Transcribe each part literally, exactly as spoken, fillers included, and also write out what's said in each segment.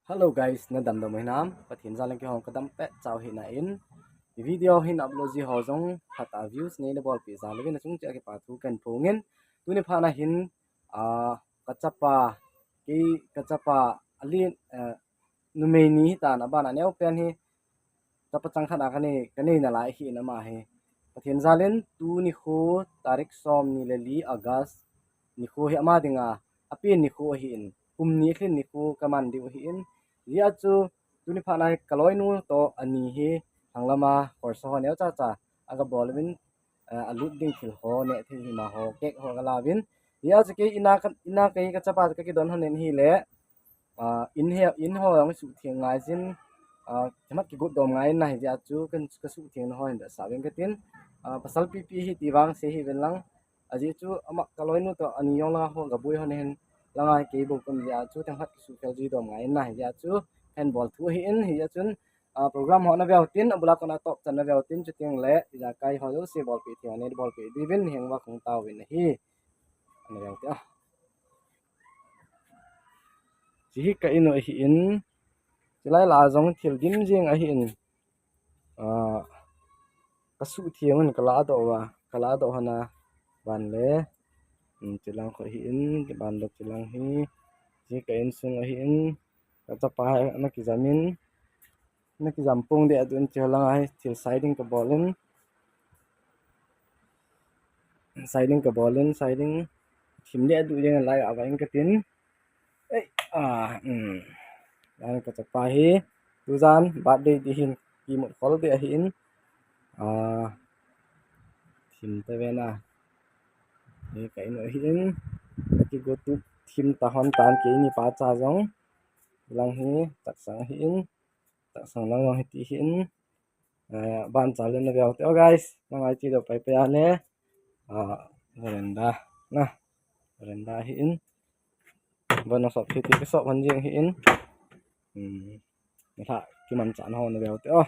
Hello guys, na damdam hinam? Pathen jal in keiho kadam pet chau hina in. Video hin upload ji ho jong phat a views nei na bolpeh jal uvin achung cheh a kipa thu kahin phongin. Tuni phat na hin, ah, kachapa, kei kachapa, alin, eh, numei ni hitan, aban a neopen hi, chapa chang khat a kanei, kanei nalai ahin ama hi. Pathen jal in tuni nikho, tarik som ni le li August, nikho hi ama dinga apen nikho ahin, kum ni alhin nikho kaman diu ahin. Hijeh chun, tuni phat na hi kaloinu toh ani hi, lhanglam a, course ho neocha cha, aga bol uvin, eh, alut ding thil ho, neh thei hima ho, cake ho aga la uvin. Hijeh chun kei in a ka, in a kei kachapa kakidon hon in ahile, ah, in he, in ho jong suhtheng ngai jin, ah, themkhat kigot dom ngai in ahi, hijeh chun ka, kasuhtheng na ho hin vetsah uvin katin. Ah, pasal pipi hi ti vang sei hih uvin lang. Ajeh chu ama kaloinu toh ani jong langa ho gaboi hon ahin, langa kei bou kaum jeh chun themkhat kisuhkhel ji dom ngai in ahi, hijeh chun kahin bol thu ahin, hijeh chun, ah, program ho na veu tin, abul a kona top chan na veu tin, chuteng le ijakai ho jouse bolpeh thei ho nei bolpeh diuvin, heng uva kahung tauvin ahi. Ana veu te a. Hiche hi ka in u ahin, chulai lah a jong thil dim jeng ahin. Ah, kasuhtheng un kaladoh uva, kaladoh hon a, ban le, um, chulang khu ahin, ban le chulang hi, hiche ka insung ahin, kachapa hi ana kijam in, ana kijam pong deh a dun, chulang a hi thil siding kabol in, siding kabol in, siding thim deh a du ding lai a va in katin. Ei, ah, um. Jan kachapa hi, tujan birthday ding hin kimut khol ding ahin. Ah, thim ta ve na. Hi ka in u ahin. Kigo tu thim ta hon tan keini pa cha jong. Lang hi, taksang ahin. Taksang lang jong hiti ahin. Eh, ban chal in na veu te o guys. Na ngai ti do pai pai a le. Ah, veranda. Na. Veranda ahin. Bon na sop hiti ka sop hon jing ahin. Hmm. Ni lha kimanchah na ho na veu te o.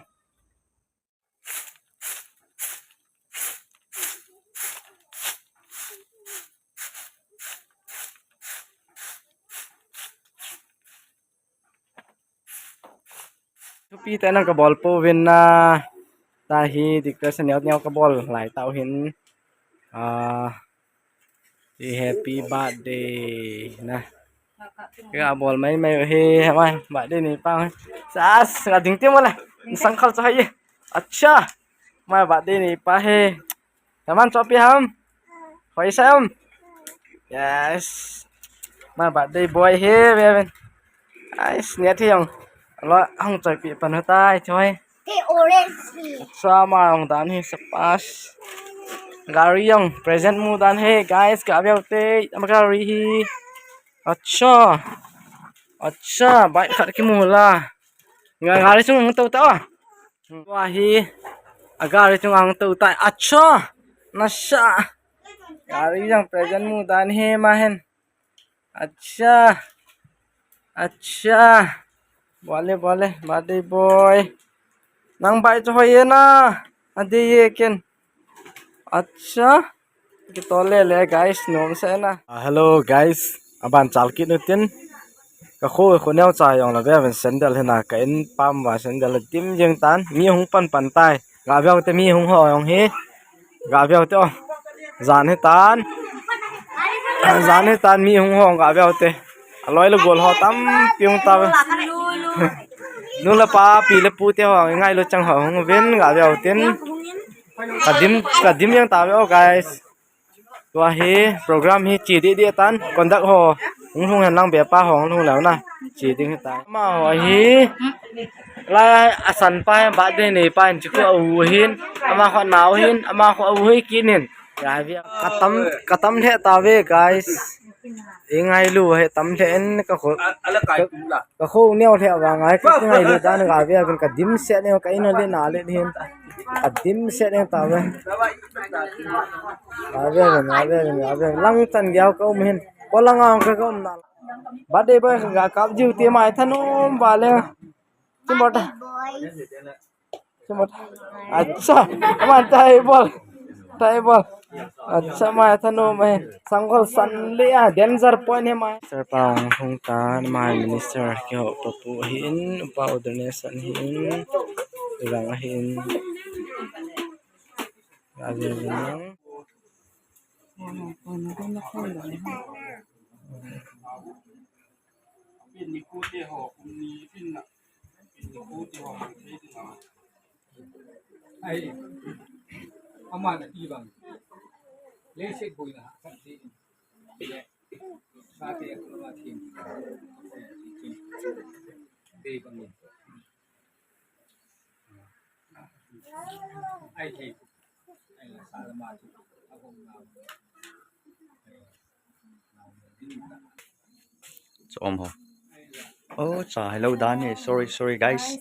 Thupi tah in kabol pouvin na, tahi decoration neo neo kabol lai tah u hin. Ah, hi happy birthday na. Kabol mai mai u hi, ama birthday neipa. Sas, nga ding ti mo la. Sang khal cha hai. Acha. Ama birthday neipa hi. Taman chopi ham. Hoi sam. Yes. Ama birthday boy hi, ve ve. Ai, sniat hi jong. Lo, hung chopi pan u tai, choi. Te orange hi. Acha, ama jong dan hi, sapas. Gari jong, present mu dan hi, guys, ka veu te, ama gari hi. Acha. Acha, bike khat kimu la. Nga gari chung ang to ta. Tua hi, a gari chung ang to ta. Acha! Nasha! Gari jong present mu dan hi ma hin. Acha! Acha! Bole, bole, birthday boy. Nang bike chu hoi e na. Ade ye ken. Acha. Kitol le le guys, nom se na. Ah, hello guys. Aban chal kit nu tin. Ka kho, kho neo cha jong la ve ven sandal hina ka in pam va sandal dim jeng tan. Mi hung pan pan tai. Ga veu te mi hung ho jong hi. Ga veu te o. Jan hi tan. Jan hi tan mi hung ho ga veu te. Aloi le gol ho tampi hung ta ve. Nu le pa, pi le pu te ho, ngailu chang ho hung vin ga veu tin. Ka dim, ka dim jeng ta ve o guys. Tua hi program hi che deh deh tan, conduct ho hung lhung hen lang, bepa ho hung lhung leu na che ding hi tan. Ama ho hi lai a san pa hin, birthday nei pa hin, chu khu a u hin, ama khu a nao hin, ama khu a u hi kinin. Ka tam, ka tam lheh ta ve guys. I ngailu hi tam lheh in ka khu. Ka kho neo lheh vang a, ka ngailu dan ga ve, ka dim set neo, ka in le na le hin. Ka dim set neo ta ve. Ga ve, ga ve, ga ve. Lang chan geo ka um hin. Ko lang ang ka um na. Birthday boy ga kap jiu ti mai thanom ba le. Chimot. Chimot. Acha, aman tai bol. Tribal. Acha, mai thanom e. Sanggol san le a, danger point hi mai. Sir pa hung tan, mai minister kiho papu hin, upa ordination hin, rang hin. Avi hin. Ai, ama na ti bang. Leiset boina khat ti. Sa te ko ma ti. Dei bang. Ai, ai. Ai, sa la ma ti. Abang na. Chom ho. Oh, cha, hello, Dani. Sorry, sorry, guys.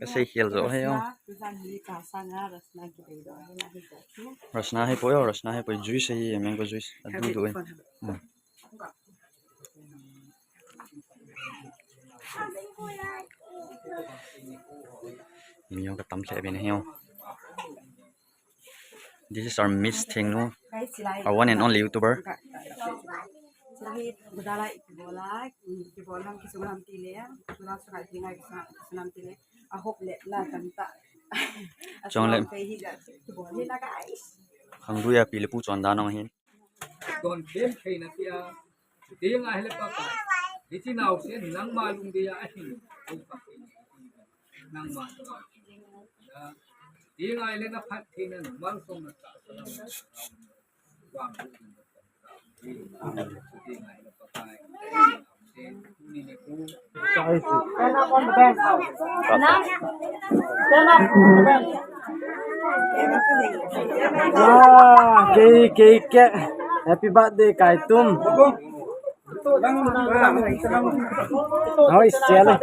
Kasei khel jo he, oh. Rasna he poi, oh, rasna he poi. Juice he, mango juice. Adu du he. Hmm. Mi ho katam lheh uvin ahi, oh. This is our Miss Thengnu, our one and only YouTuber. Chong le. Khangdui a pi le pu chon dan ong hin. Don dem theina tia. Dinga hile Pakai. Hiche naosen nangma lungdei a ahin. Nangma. Dinga hile na phat theina nangma song na ta. Ah, cake, cake, cake. Happy birthday, Kaitum. Oi, siale.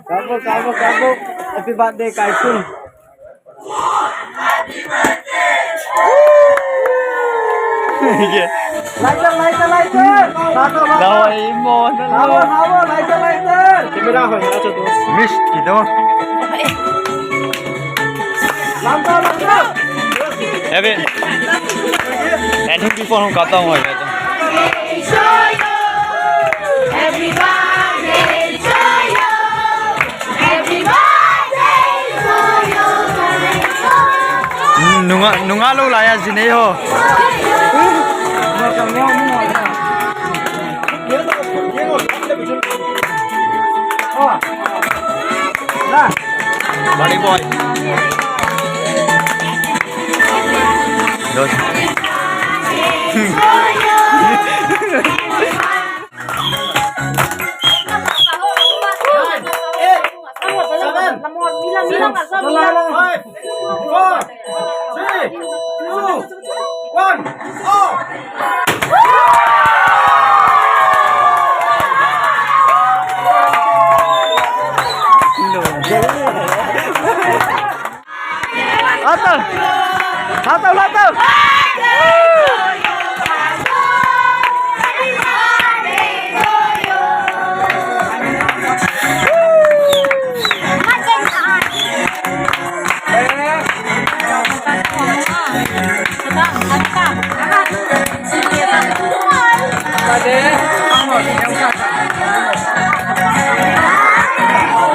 Kabo, kabo, kabo. Happy birthday, Kaitum. Lighter, lighter, lighter. Lawa imo, lawa. Hawa, hawa, lighter, lighter. Camera ho, acha tu. Miss kido. Lamta, lamta. Evan. And him before hung kap down ho. Nunga, nunga lou lai a jinei ho. Body boy. Dos. Five, four, three, two, one, off. Hatau! Hatau, hatau!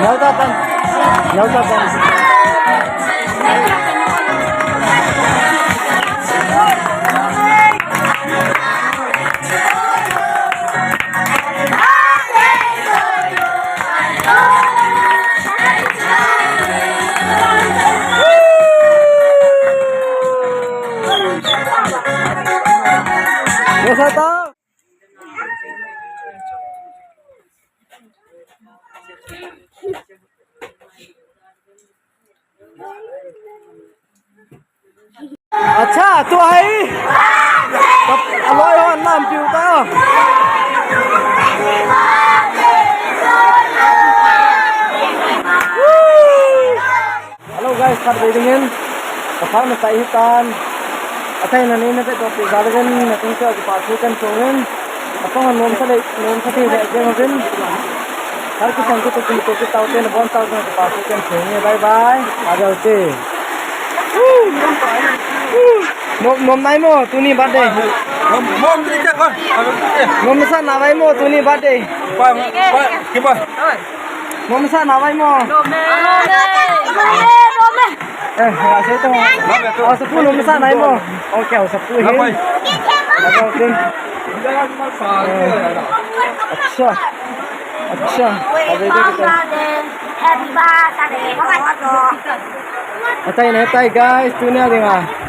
Nyautatan. Nyautatan. Yes, hatau. Acha, tu ahi. Aloi ho, nam piu ta. Hello guys, khatvei dingin. Ka phat na tai hitan. Athei na nei na ve to pi galvin, na tung se ka pa thu kan thu in. Atong nom sa le, nom sa ti le, je mo vin. Har ki sang ki tu ki tu ki tau te na bon tau ka pa thu kan thu in. Bye bye. Agal te. Nom, nom nai mo, tuni birthday. Nom, nom tri ke kon. Nom sa na vai mo, tuni birthday. Pa, pa, ke pa. Nom sa na vai mo. Eh, ra se to. Aw sapu nom sa nai mo. Okay, aw sapu hin. Aw sapu hin. Acha. Acha. Atai na tai guys, tuni a dinga.